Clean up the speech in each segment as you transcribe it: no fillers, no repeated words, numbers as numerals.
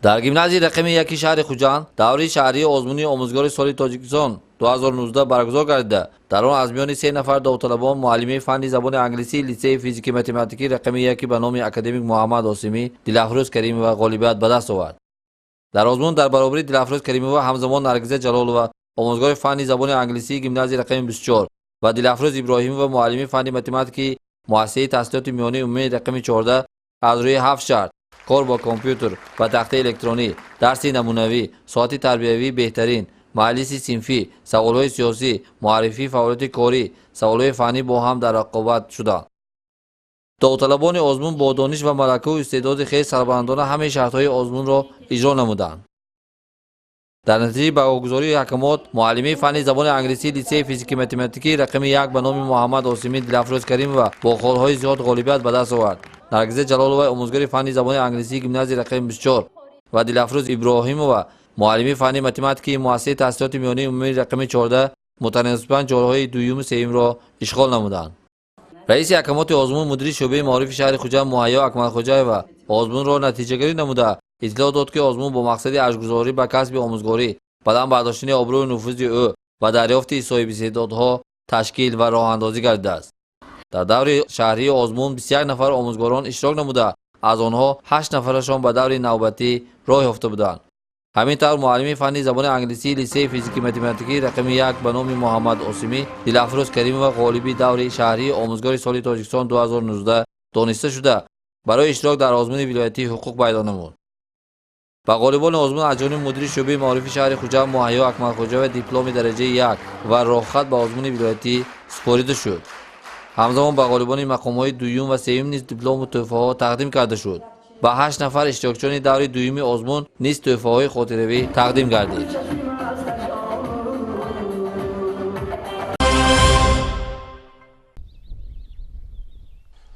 Дар гимназияи рақами 1 шаҳри Хуҷанд даври шаҳрии озмуни омӯзгори соли Тоҷикистон 2019 баргузор гардида, дар он аз миёни се нафар довталабон муаллимаи фанни забони англисии литсеи физики-математикӣ рақами 1 ба номи академик Муҳаммад Осимӣ Дилафрӯз Каримова ғолибият ба даст овард. Дар озмун дар баробари Дилафрӯз Каримова ҳамзамон Наргиза Ҷалолова, омӯзгори фанни забони англисии гимназияи рақами 24, ва Дилафрӯз Иброҳимова, муаллими фанни математикии муассисаи таҳсилоти миёнаи умумии рақами 14, аз рӯи ҳафт шарт: кор бо компютер ва тахтаи электронӣ, дарси намунавӣ, соати тарбиявии беҳтарин, маҷлиси синфӣ, саволҳои сиёсӣ, муаррифии фаъолияти корӣ, саволҳои фаннӣ бо ҳам дар рақобат шуданд. Довталабони озмун бо дониш ва малакаву истеъдоди хеш сарбаландона ҳамаи шартҳои озмунро иҷро намуданд. Дар натиҷаи баҳогузории ҳакамот муаллимаи фанни забони англисии литсеи физики-математикии рақами 1 ба номи Муҳаммад Осимӣ Дилафрӯз Каримова бо холҳои зиёд ғолибият ба даст овард. Наргиза Ҷалолова, омӯзгори фанни забони англисии гимназияи рақами 24, ва Дилафрӯз Иброҳимова, муаллими фанни математикии муассисаи таҳсилоти миёнаи умумии рақами 14, мутаносибан ҷойҳои дуюму сеюмро ишғол намуданд. Раиси ҳакамоти озмун, мудири шӯъбаи маорифи шаҳри Хуҷанд Муҳайё Акмалхоҷаева озмунро натиҷагирӣ намуда, иттилоъ дод, ки озмун бо мақсади арҷгузорӣ ба касби омӯзгорӣ, баланд бардоштани обрӯю нуфузи ӯ ва дарёфти соҳибистеъдодҳо ташкил ва роҳандозӣ гардидааст. Дар даври шаҳрии озмун 21 нафар омӯзгорон иштирок намуда, аз онҳо ҳашт нафарашон ба даври навбатӣ роҳ ёфта буданд. Ҳамин тавр, муаллими фанни забони англисии литсеи физики-математикии рақами 1 ба номи Муҳаммад Осимӣ Дилафрӯз Каримова ғолиби даври шаҳрии омӯзгори соли Тоҷикистон 2019 дониста шуда, барои иштирок дар озмуни вилоятӣ ҳуқуқ пайдо намуд. Ба ғолибони озмун аз ҷониби мудири шӯъбаи маорифи шаҳри Хуҷанд Муҳайё Акмалхоҷаева дипломи дараҷаи як ва роҳхат ба озмуни вилоятӣ супорида шуд. Ҳамзамон ба ғолибони мақомҳои дуюм ва сеюм низ диплому тӯҳфаҳо тақдим карда шуд. Ба ҳашт нафар иштирокчиёни даври дуюми озмун низ тӯҳфаҳои хотиравӣ тақдим гардид.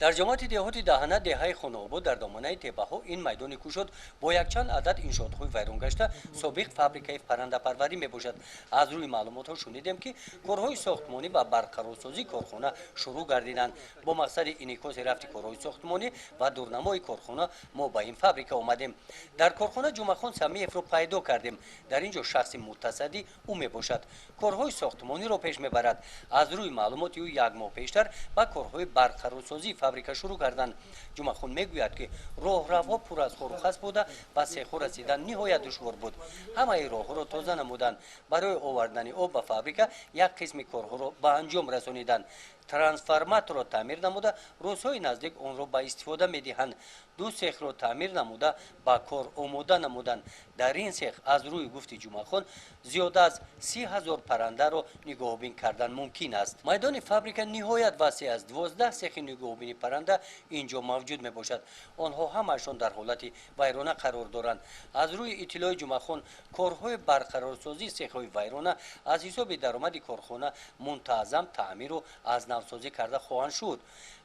Дар ҷамоати деҳоти Даҳана, деҳаи Хонаобод, дар доманаи теппаҳо ин майдони кушод бо якчанд адад иншоотҳои вайронгашта собиқ фабрикаи паррандапарварӣ мебошад. Аз рӯи маълумотҳо шунидем, ки корҳои сохтмонӣ ва барқарорсозии корхона шурӯъ гардиданд. Бо мақсади инъикоси рафти корҳои сохтмонӣ ва дурнамои корхона мо ба ин фабрика омадем. Дар корхона Ҷумъахон Самиевро пайдо кардем. Дар ин ҷо шахси мутасаддӣ ӯ мебошад, корҳои сохтмониро пеш мебарад. Аз рӯи маълумоти ӯ, як моҳ пештар ба корҳои барқарорсозии фабрика шурӯъ карданд. Ҷумъахон мегӯяд, ки роҳравҳо пур аз хору хас буда, ба сехҳо расидан ниҳоят душвор буд. Ҳамаи роҳҳоро тоза намуданд. Барои овардани об ба фабрика як қисми корҳоро ба анҷом расониданд. Трансформаторро таъмир намуда, рӯзҳои наздик онро ба истифода медиҳанд. Ду сехро таъмир намуда, ба кор омода намуданд. Дар ин сех, аз рӯи гуфти Ҷумъахон, зиёда аз 30 000 паррандаро нигоҳубин кардан мумкин аст. Майдони фабрика ниҳоят васеъ аст. 12 сехи нигоҳубини парранда ин ҷо мавҷуд мебошад. Онҳо ҳамаашон дар ҳолати вайрона қарор доранд. Аз рӯи иттилои Ҷумъахон, корҳои барқарорсозии сехҳои вайрона аз ҳисоби даромади корхона мунтазам таъмиру аз навсозӣ карда хоҳанд шуд.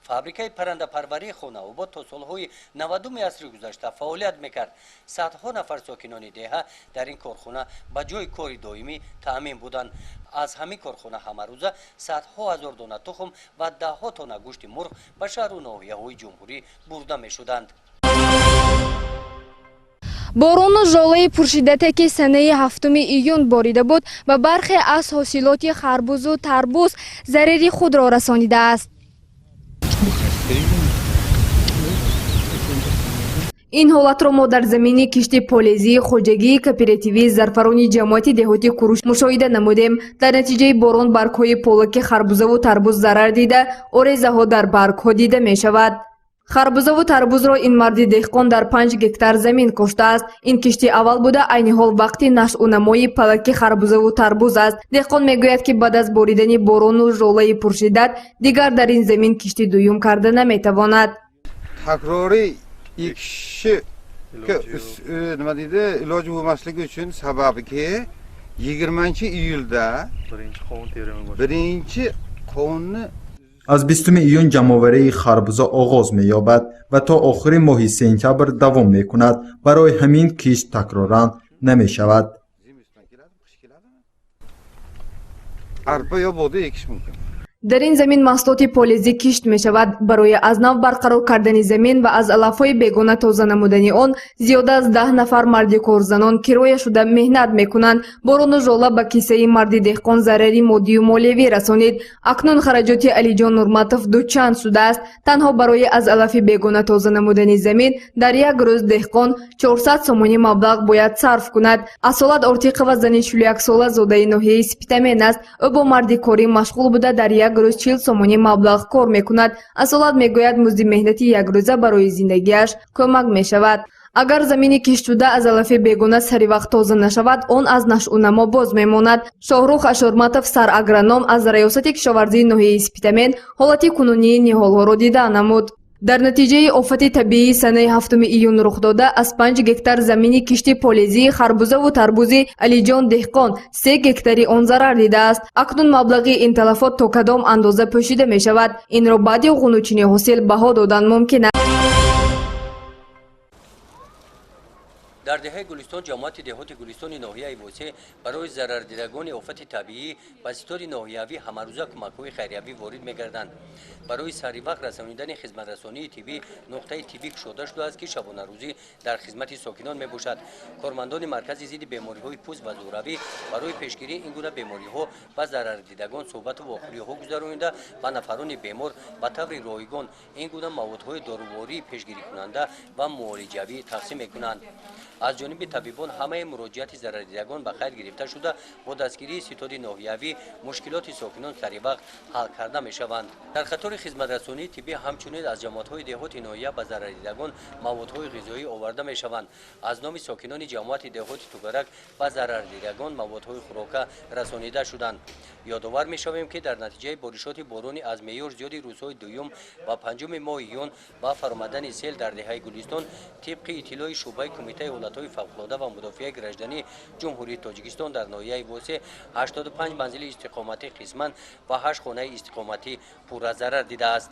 Фабрикаи паррандапарварии Хонаобод то солҳои 90-уми асри гузашта фаъолият мекард. Садҳо нафар сокинони деҳа дар ин корхона ба ҷои кори доимӣ таъмин буданд. Аз ҳамин корхона ҳамарӯза садҳо ҳазор дона тухм ва даҳҳо тонна гӯшти мурғ ба шаҳру ноҳияҳои ҷумҳурӣ бурда мешуданд. Борону жолаи пуршиддате, ки санаи 7-уми июн борида буд, ба бархе аз ҳосилоти харбузу тарбуз зарари худро расонидааст. Ин ҳолатро мо дар замини кишти полезии хоҷагии кооперативии Зарфарони ҷамоати деҳоти Куруш мушоҳида намудем. Дар натиҷаи борон баргҳои полаки харбузаву тарбуз зарар дида, орезаҳо дар баргҳо дида мешавад. Харбузаву тарбузро ин марди деҳқон дар 5 гектар замин коштааст. Ин кишти аввал буда, айни ҳол вақти нашъунамои палаки харбузаву тарбуз аст. Деҳқон мегӯяд, ки баъд аз боридани борону жолаи пуршиддат дигар дар ин замин кишти дуюм карда наметавонад. Такрорий ekishni nima deydi, iloji bo'lmasligi uchun sababiki 20-iyulda Birinchi qovun terimi boshlanadi. Birinchi qovunni Аз 20 июн ҷамъоварии харбуза оғоз меёбад ва то охири моҳи сентябр давом мекунад. Барои ҳамин кишт такроран намешавад. Зимистон keladimi, qish keladimi, arpa yo bug'doy ekish mumkin. Дар ин замин маҳсулоти полезӣ кишт мешавад. Барои аз нав барқарор кардани замин ва аз алафҳои бегона тоза намудани он зиёда аз 10 нафар марди корзанон кироя шуда меҳнат мекунанд. Борону жола ба киссаи марди деҳқон зарари моддию молиявӣ расонид. Акнун хараҷоти Алиҷон Нурматов дучанд шудааст. Танҳо барои аз алафи бегона тоза намудани замин дар як рӯз деҳқон 400 сомонӣ маблағ бояд сарф кунад. Асолат Ортиқова зани 41-сола зодаи ноҳияи Спитамен аст. Ӯ бо мардикорӣ машғул буда, дар як рӯз 40 сомонӣ маблағ кор мекунад. Асолат мегӯяд, музди меҳнати якрӯза барои зиндагиаш кӯмак мешавад. Агар замини киштшуда аз алафи бегона саривақт тоза нашавад, он аз нашъунамо боз мемонад. Шоҳрух Ашурматов, сарагроном аз раёсати кишоварзии ноҳияи Спитамен, ҳолати кунунии ниҳолҳоро дида намуд. Дар натиҷаи офати табиии санаи 7 июн рухдода, аз 5 гектар замини кишти полезии харбузаву тарбузи Алиҷон деҳқон 3 гектари он зарар дидааст. Акнун маблағи ин талафот то кадом андоза пӯшида мешавад, инро баъди ғунучини ҳосил баҳо додан мумкин аст. Дар деҳаи Гулистон, ҷамоати деҳоти Гулистони ноҳияи Восеъ, барои зарардидагони офати табиӣ ба ситоди ноҳиявӣ ҳамарӯза кӯмакҳои хайриявӣ ворид мегарданд. Барои саривақт расонидани хизматрасонии тиббӣ нуқтаи тиббӣ кушода шудааст, ки шабонарӯзӣ дар хизмати сокинон мебошад. Кормандони маркази зидди бемориҳои пӯст ва зӯравӣ барои пешгирии ин гуна бемориҳо ба зарардидагон суҳбату вохӯриҳо гузаронида, ба нафарони бемор ба таври ройгон ин гуна маводҳои дорувории пешгирикунанда ва муолиҷавӣ тақсим мекунанд. Аз ҷониби табибон ҳамаи муроҷиати зарардидагон ба қайд гирифта шуда, бо дастгирии ситоди ноҳиявӣ мушкилоти сокинон саривақт ҳал карда мешаванд. Дар қатори хизматрасонии тиббӣ ҳамчунин аз ҷамоатҳои деҳоти ноҳия ба зарардидагон маводҳои ғизоӣ оварда мешаванд. Аз номи сокинони ҷамоати деҳоти Тугарак ба зарардидагон маводҳои хӯрока расонида шуданд. Ёдовар мешавем, ки дар натиҷаи боришоти борони аз меъёр зиёди рӯзҳои 2 ва 5 моҳи июн ба фаромадани сел дар деҳаи Гулистон, тибқи иттилои шӯъбаи кумитаи ҳолатҳои фавқулода ва мудофиаи граждании Ҷумҳурии Тоҷикистон, дар ноҳияи Восеъ 85 манзили истиқоматӣ қисман ва 8 хонаи истиқоматӣ пурра зарар дидааст.